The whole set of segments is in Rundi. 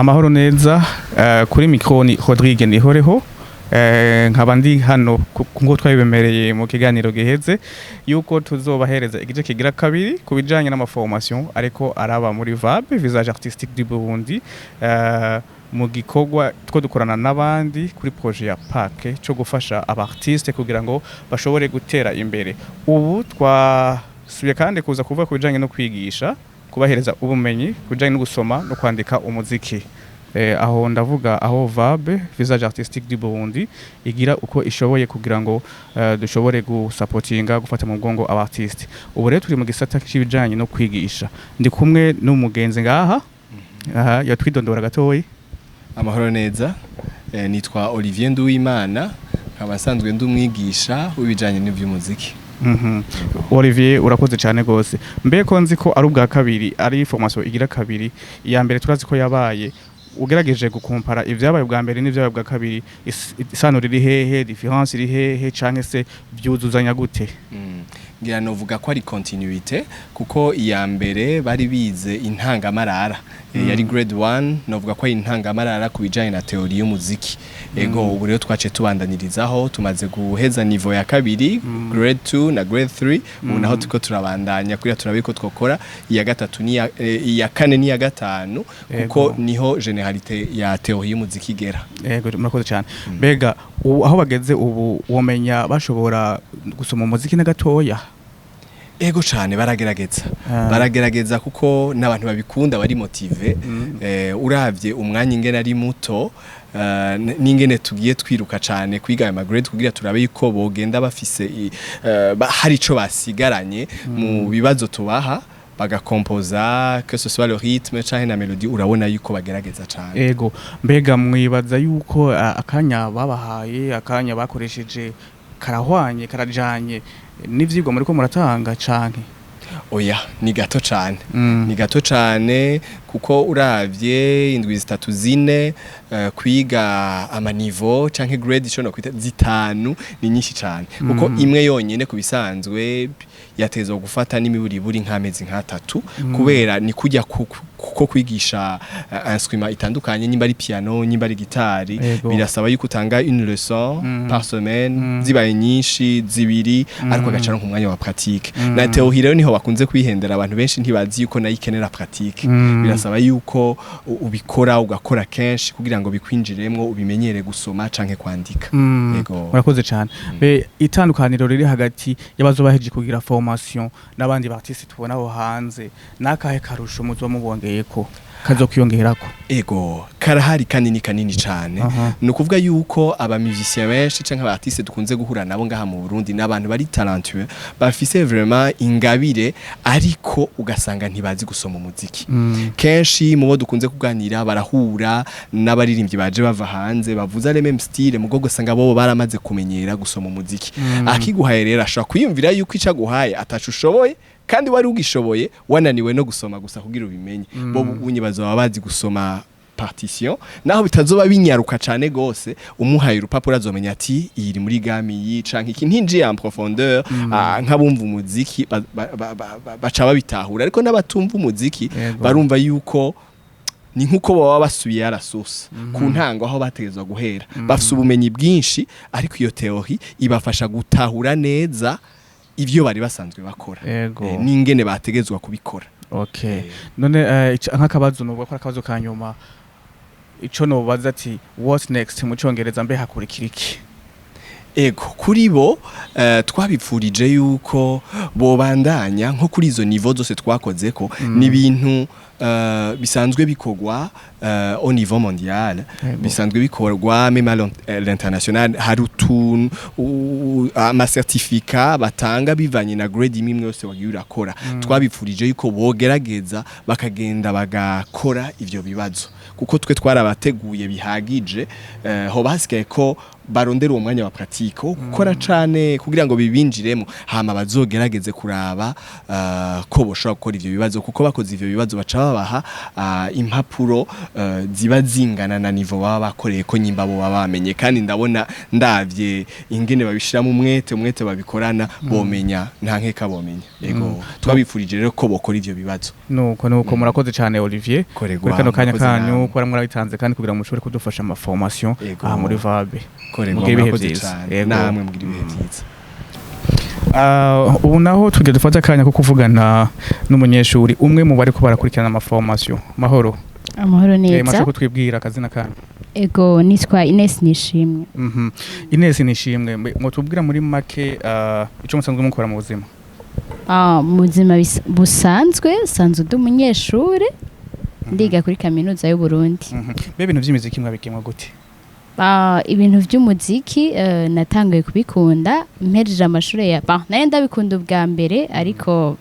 Amahoro neza. Kuri micro ni Rodrigue Nihoreho. Nkaba ndi hano nkuko twabibemereye mu kiganiro giheze yuko tuzobahereza igice kigira kabiri ku bijanye n'amaformation ariko araba muri VAB, Visage Artistique du Burundi, mu gikorwa two dukorana n'abandi kuri projet ya PAC cyo gufasha abartiste kugira ngo bashobore gutera imbere. Ubu twasubiye kandi kuza kuvuga ku bijanye no kwigisha, kubahereza ubumenyi ku bijanye no gusoma no kwandika umuziki. Aho ndavuga aho VAB, Visage Artistique du Burundi, igira uko ishoboye kugira ngo dushobore gusapotinga, gufata mu mugongo abartiste. Ubu rero turi mu gisata c'ibijanye no kwigisha. Ndi kumwe n'umugenzi ngaha. Aha yatwidondora gatoyi. Amahoro neza. Nitwa Olivier Nduwimana, nkaba nsanzwe ndi umwigisha w'ibijanye n'ivy'umuziki. Olivier, urakoze cyane gose. Mbe ko nzi ko ari ubwa kabiri, ari formation igira kabiri, iya mbere turazi ko yabaye, ugerageje gukompara ivyabaye ubwa mbere n'ivyabaye ubwa kabiri, isano riri hehe, différence iri hehe, canke se vyuzuzanya gute? Ngira novuga ko ari continuité, kuko iya mbere bari bize intangamarara. Yari grade 1, novuga ko ari intangamarara ku bijanye na théorie y'umuziki. Ego, ubu rero twace tubandanirizaho, tumaze guheza niveau ya kabiri, grade 2 na grade 3. Ubu naho turiko turabandanya kugira turabe ko twokora iya gatatu n'iya iya kane n'iya gatanu, kuko niho généralité ya théorie y'umuziki igera. Ego, murakoze cyane. Mbega ubu aho bageze ubu, womenya bashobora gusoma umuziki na gatoya? Ego cane, baragerageza. Baragerageza kuko n'abantu babikunda, bari motivés. Uravye umwanya ingene ari muto, n'ingene tugiye twiruka cane kwiga ayo magrade kugira turabe yuko bogenda bafise hari ico basigaranye mu bibazo tubaha bagakompoza, que ce soit le rythme canke na mélodie, urabona yuko bagerageza cane. Ego, mbega mwibaza yuko akanya babahaye, akanya bakoresheje karahwanye, karajanye n'ivyigwa muriko muratanga canke? Oya, ni gato cane. Ni gato cane, kuko uravye indwi 3, 4, kwiga amaniveau canke grade ico nokwita zitanu ni nyinshi cane, kuko imwe yonyene ku bisanzwe yatezwa gufata n'imiburiburi nk'amezi nk'atatu, kubera ni kujya kuko kwigisha instrument itandukanye, nimba ari piano, nimba ari gitari, birasaba yuko utanga une leçon par semaine, zibaye nyinshi zibiri, ariko agaca no umwanya wa pratique. Na théorie rero niho bakunze kwihendera abantu benshi, ntibazi yuko nayo ikenera pratique. Birasaba yuko ubikora, ugakora kenshi kugira ngo bikwinjiremwo, ubimenyere gusoma canke kwandika. Ego. Murakoze cyane. Be itandukaniro riri hagati y'abazobaheje kugira formation n'abandi artiste tubona aho hanze, nakahe karusho muzoba mubongeyeko kazokwiyongerako? Ego, karahari kandi ni kanini cane. Ni ukuvuga yuko aba musiciens benshi canke aba artiste dukunze guhura nabo ngaha mu Burundi n'abantu bari talentueux, bafise vraiment ingabire, ariko ugasanga ntibazi gusoma umuziki. Kenshi mu bo dukunze kuganira barahura n'abaririmbyi baje bava hanze bavuza les mêmes style, mugo gusanga bo baramaze kumenyera gusoma umuziki. Akiguhaye rero ashobora kwiyumvira yuko ico aguhaye ataco ushoboye, kandi wari ugishoboye, wananiwe no gusoma gusa kugira ubimenye. Bo bunye bazoba bazi gusoma partition, naho bitazoba binyaruka cane gose. Umuhaye urupapuro azomenya ati iyi iri muri gamme iyi canke iki, ntinjiye en profondeur. Nk'abumva umuziki baca babitahura, ariko n'abatumva umuziki barumva yuko ni nkuko baba basubiye à la source, ku ntango aho bategezwa guhera. Bafise ubumenyi bwinshi, ariko iyo théorie ibafasha gutahura neza ivyo bari basanzwe bakora n'ingene bategezwa kubikora. Okay. None nk'akabazo novuga ko ari akabazo ka nyuma, ico nobaza ati "What next?" mu congereza, mbe hakurikira iki? Ego, kuri bo twabipfurije yuko bobandanya nko kuri izo niveau zose twakoze ko ni ibintu bisanzwe bikorwa au niveau mondial, bisanzwe bikorwa même à l'international. Hari utuntu amacertificat batanga bivanye na grade imwe imwe yose wagiye urakora. Twabipfurije yuko bogerageza bakagenda bagakora ivyo bibazo, kuko twe twarabateguye bihagije. Hoba hasigaye ko Barondera uwo mwanya wa pratique wo gukora cane kugira ngo bibinjiremo, hama bazogerageze kuraba ko boshobora gukora ivyo bibazo, kuko bakoze ivyo bibazo baca babaha impapuro ziba zingana na niveau baba bakoreye ko nyimba bo baba bamenye. Kandi ndabona, ndavye ingene babishiramo umwete, umwete babikorana, bomenya, nta nkeka bomenya. Yego, twabifurije rero ko bokora ivyo bibazo. Nuko murakoze cyane, Olivier, Koregwa, kuri kano kanya murakoze kanyu namwe. ko mwarabitanze kandi kugira ngo mushobore kudufasha ama formation aha muri VAB. Koregwa, Mugire ibihe murakoze vyiza. cane. Yego. Namwe mugira ibihe vyiza. Ubu naho tugiye dufata akanya ko kuvugana n'umunyeshuri umwe mu bariko barakurikirana ama formation. Mahoro? Amahoro neza. Mashobora kutwibwira akazina kanyu? Ego, nitwa Ines Nishimwe. Ines Nishimwe, mwotubwira muri make ico musanzwe mukora mu buzima? Mu buzima busanzwe sanzwe ndi umunyeshure, ndiga kuri Kaminuza y'u Burundi. Mbe ibintu vy'imiziki mwabigiyemwo gute? Ibintu vy'umuziki natanguye kubikunda mpejeje amashure ya ba nari ndabikunda ubwa mbere, ariko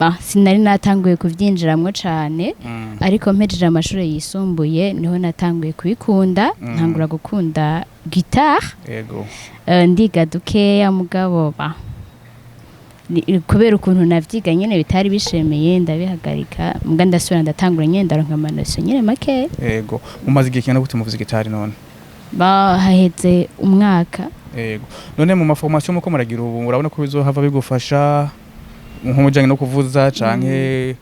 ba sinari natanguye kuvyinjiramwo cane. Ariko mpejeje amashure yisumbuye niho natanguye kubikunda, ntangura gukunda guitare. Ndiga dukeya, mugabo ba kubera ukuntu navyiga nyene bitari bishemeye, ndabihagarika, muga ndasubira ndatangura nyene, ndaronka ama notions nyene makeya. Yego, mumaze igihe kingana gute muvuza gitari none? Ba haheze umwaka. Yego, none mu ma formation muko muragira ubu, urabona ko bizohava bigufasha nko mu bijanye no kuvuza, canke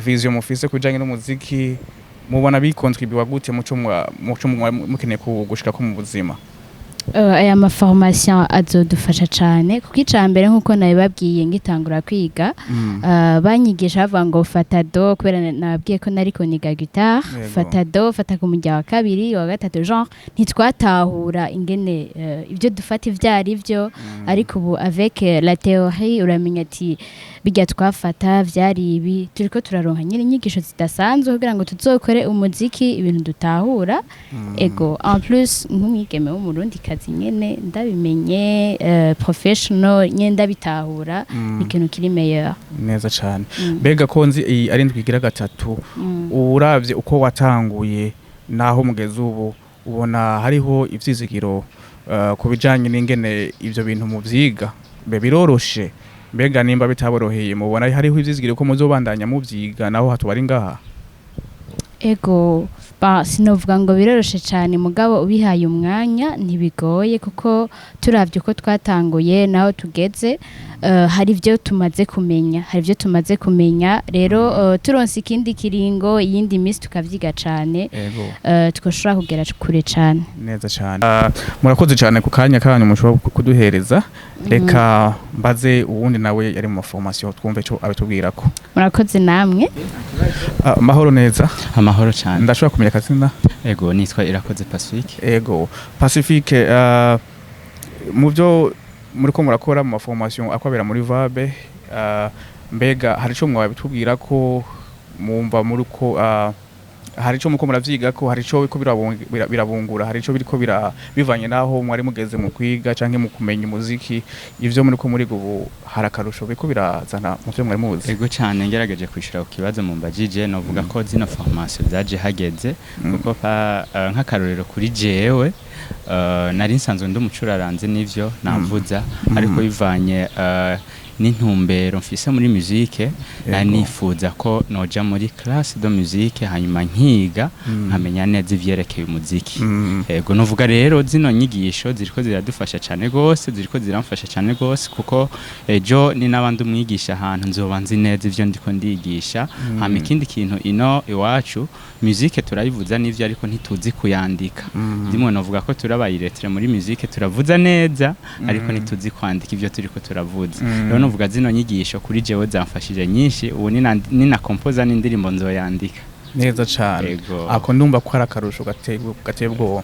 vision mufise ku bijanye n'umuziki, mubona bikontribuwa gute muco mukeneye gushikako mu buzima? Aya ma formation azodufasha cane, kuko ica mbere, nk'uko nabibabwiye ngitangura kwiga, banyigisha bavuga ngo fata do, kubera nababwiye ko nariko niga guitare. Fata do, fata ku murya wa kabiri, wa gatatu, genre ntitwatahura ingene ibyo dufata ivyo ari byo. Ariko ubu avec la théorie uramenya ati bijya twafata vyari ibi. Turiko turaronka nyine inyigisho zidasanzwe kugira ngo tuzokore umuziki ibintu dutahura. Ego, en plus nk'umwigeme w'Umurundi kazi nyene ndabimenye, professional nyene ndabitahura, ni ikintu kiri meilleur. Neza cane. Mbega ko nzi iyi ari indwi igira gatatu, uravye uko watanguye naho mugeze ubu, ubona hariho ivyizigiro ku bijanye n'ingene ivyo bintu muvyiga? Mbe biroroshe? Mbega nimba bitaboroheye, mubona hariho ivyizigiro ko muzobandanya muvyiga naho hatubari ngaha? Ego, ba sinovuga ngo biroroshe cyane, mugabo ubihaye umwanya ntibigoye, kuko turavye uko twatanguye naho tugeze, hari ibyo tumaze kumenya, hari ibyo tumaze kumenya. Rero turonse ikindi kiringo, iyindi minsi, tukavyiga cane, twoshobora kugera kure cane. Neza cane. Murakoze cane ku kanya kanyu mushobora kuduhereza. Reka mbaze uwundi nawe yari mu formation, twumve ico abitubwirako. Murakoze namwe. Mahoro neza? Amahoro cyane. Ndashobora kumenya akazina? Ego, nitwa Irakoze Pacifique. Ego, Pacifique, mu byo muriko murakora mu ma formation akwabera muri VAB, mbega hari ico mwabitubwira ko mumva muriko hari ico muko muravyiga, ko hari ico biriko birabungura, hari ico biriko bivanye naho mwari mugeze mu kwiga canke mu kumenya umuziki, ivyo muriko muriga ubu hari akarusho biriko birazana mu vyo mwari muzi? Ego cyane, ngerageje kwishura ku kibazo mumbajije, novuga ko zino formation zaje hageze, kuko nk'akarorero kuri jewe, nari nsanzwe ndi umucuraranzi n'ivyo navuza, ariko bivanye n'intumbero mfise muri musique, nari nifuza ko noja muri classe de musique, hanyuma nkiga, nkamenya neza ivyerekeye umuziki. Ego, novuga rero zino nyigisho ziriko ziradufasha cyane gose, ziriko ziramfasha cyane gose, kuko ejo ni n'abandi umwigisha ahantu nzoba nzi neza ivyo ndiko ndigisha. Hama ikindi kintu, ino iwacu musique turayivuza n'ivyo, ariko ntituzi kuyandika. Ndimwe novuga ko turabayiretere muri musique, turavuza neza ariko ntituzi kwandika ivyo turiko turavuza. Rero novuga zino nyigisho kuri jewe zamfashije nyinshi. Ubu nina kompoza n'indirimbo nzoyandika. Neza cane. Ego. Ako ndumva ko ari akarusho gateye ubwoba.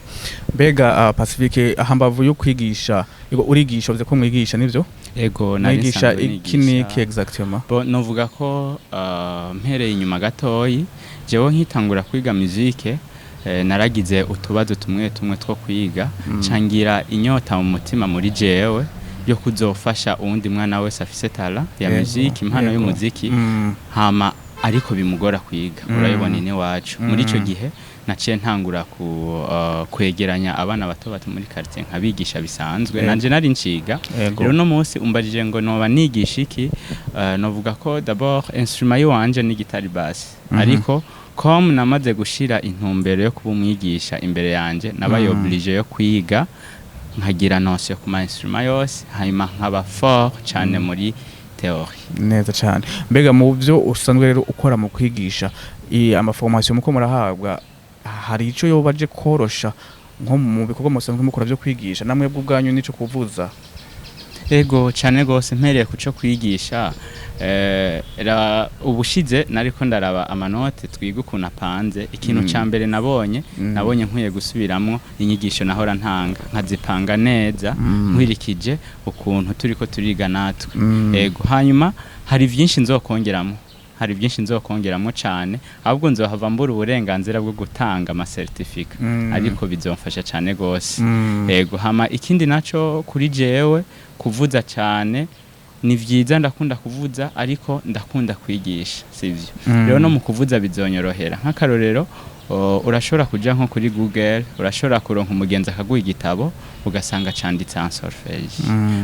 Mbega Pacifique, hambavu yo kwigisha, ego, urigisha, uvuze ko mwigisha, nivyo? Ego, nari Mwigisha nsanzwe iki nigisha. niki exactement? Bo novuga ko mpereye inyuma gatoyi, jewe nkitangura kwiga musique, naragize utubazo tumwe tumwe two kwiga, cangira inyota mu mutima muri jewe yo kuzofasha uwundi mwana wese afise talent ya musique, impano y'umuziki. Hama Ariko bimugora kwiga. Urabibona iwacu muri ico gihe naciye ntangura ku kwegeranya abana bato bato muri quartier, nkabigisha bisanzwe. Nanje nari nciga. Rero no munsi umbajije ngo noba nigisha iki, novuga ko d'abord instrument yiwanje ni guitare basse. Ariko comme namaze gushira intumbero yo kuba umwigisha imbere yanje, nabaye obligé yo kwiga, nkagira notion ku ma instrument yose, hanyuma nkaba fort cyane muri théorie. Neza cyane. Mbega mu byo usanzwe rero ukora mu kwigisha, ama formation muko murahabwa, hari ico yoba aje korosha nko mu bikorwa musanzwe mukora byo kwigisha, namwe ubwanyu nico kuvuza? Ego, cyane gose. Mpereye kuco kwigisha, ubushize nariko ndaraba ama notes twiga ukuntu apanze. Ikintu ca mbere nabonye, nabonye nkwiye gusubiramwo inyigisho nahora ntanga, nkazipanga neza nkwirikije ukuntu turiko turiga natwe. Ego, hanyuma hari vyinshi nzokongeramo, hari byinshi nzokongeramo cyane, ahubwo nzohava mbura uburenganzira bwo gutanga ama certificat. Ariko bizomfasha cyane gose. Ego, hama ikindi naco, kuri jewe kuvuza cyane ni vyiza, ndakunda kuvuza, ariko ndakunda kwigisha, sivyo? Rero no mu kuvuza bizonyorohera. Nk'akarorero, urashobora kuja nko kuri Google, urashobora kuronka umugenzi akaguha igitabo, ugasanga canditse en solfège.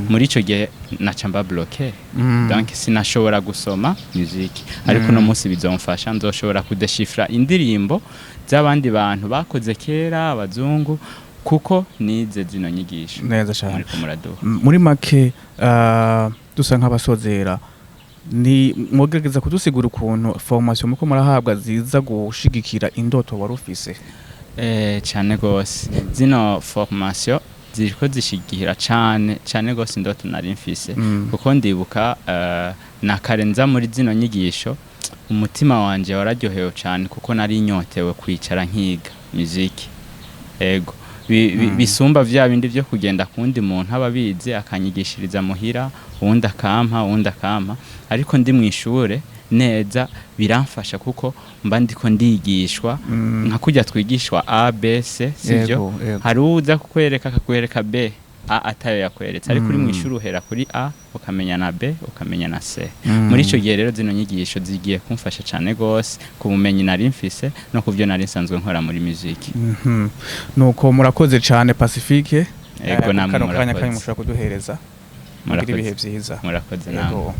Muri ico gihe naca mba bloqué. Donc sinashobora gusoma musique, ariko uno munsi bizomfasha, nzoshobora kudeshifra indirimbo z'abandi bantu bakoze kera, abazungu, kuko nize zino nyigisho Neza cyane. muriko muraduha. Muri make, dusa nk'abasozera, ni mwogerageza kudusigura ukuntu formation muko murahabwa ziza gushigikira indoto wari ufise? Cane gose, zino formation ziriko zishigikira cane cane gose indoto nari mfise. Kuko ndibuka na kare nza muri zino nyigisho, umutima wanje wararyohewe cane, kuko nari nyotewe kwicara nkiga muziki. Ego, bisumba vya bindi vyo kugenda kundi muntu aba abizi akanyigishiriza muhira, uwundi akampa, uwundi akampa. Ariko ndi mw'ishure neza biramfasha, kuko mba ndiko ndigishwa nka kurya twigishwa A B C, sivyo? Yego. Hari uza kukwereka, akakwereka B, A atayo yakweretse, ariko uri mw'ishuri uhera kuri A, ukamenya na B, ukamenya na C. Muri ico gihe rero zino nyigisho zigiye kumfasha cane gose ku bumenyi nari mfise no ku byo nari nsanzwe nkora muri muziki. Nuko murakoze cane, Pacifique. Ego, namwe kano kanya murakoze. kanyu mushobora kuduhereza. Mugire ibihe Murakoze. vyiza. Murakoze namwe. Yego.